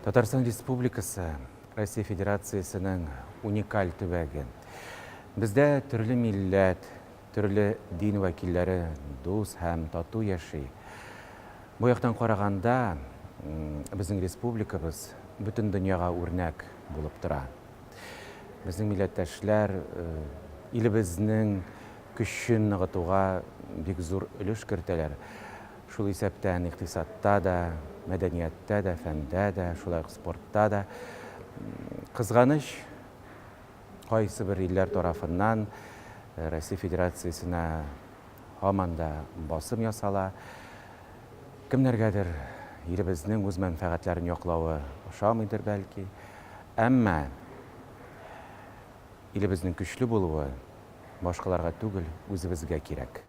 Татарстан Республикасы, Россия Федерациясенең уникаль төбәге. Бездә төрле милләт, төрле дин вәкилләре дус һәм тату яши. Бу яктан караганда, безнең республикабыз бөтен дөньяга үрнәк булып тора. Безнең милләттәшләр илебезнең көчен ныгытуга бик зур өлеш кертәләр. Шул исәптән икътисадта да, мәдәнияттә дә, фәндә дә, шулай ук спортта да. Кызганыч, кайсыбер илләр тарафыннан Россия Федерациясенә һаман да басым ясала. Кемнәргәдер илебезнең үз мәнфәгатьләрен яклавы ошамыйдыр бәлки. Әмма илебезнең көчле булуы башкаларга түгел, үзебезгә кирәк.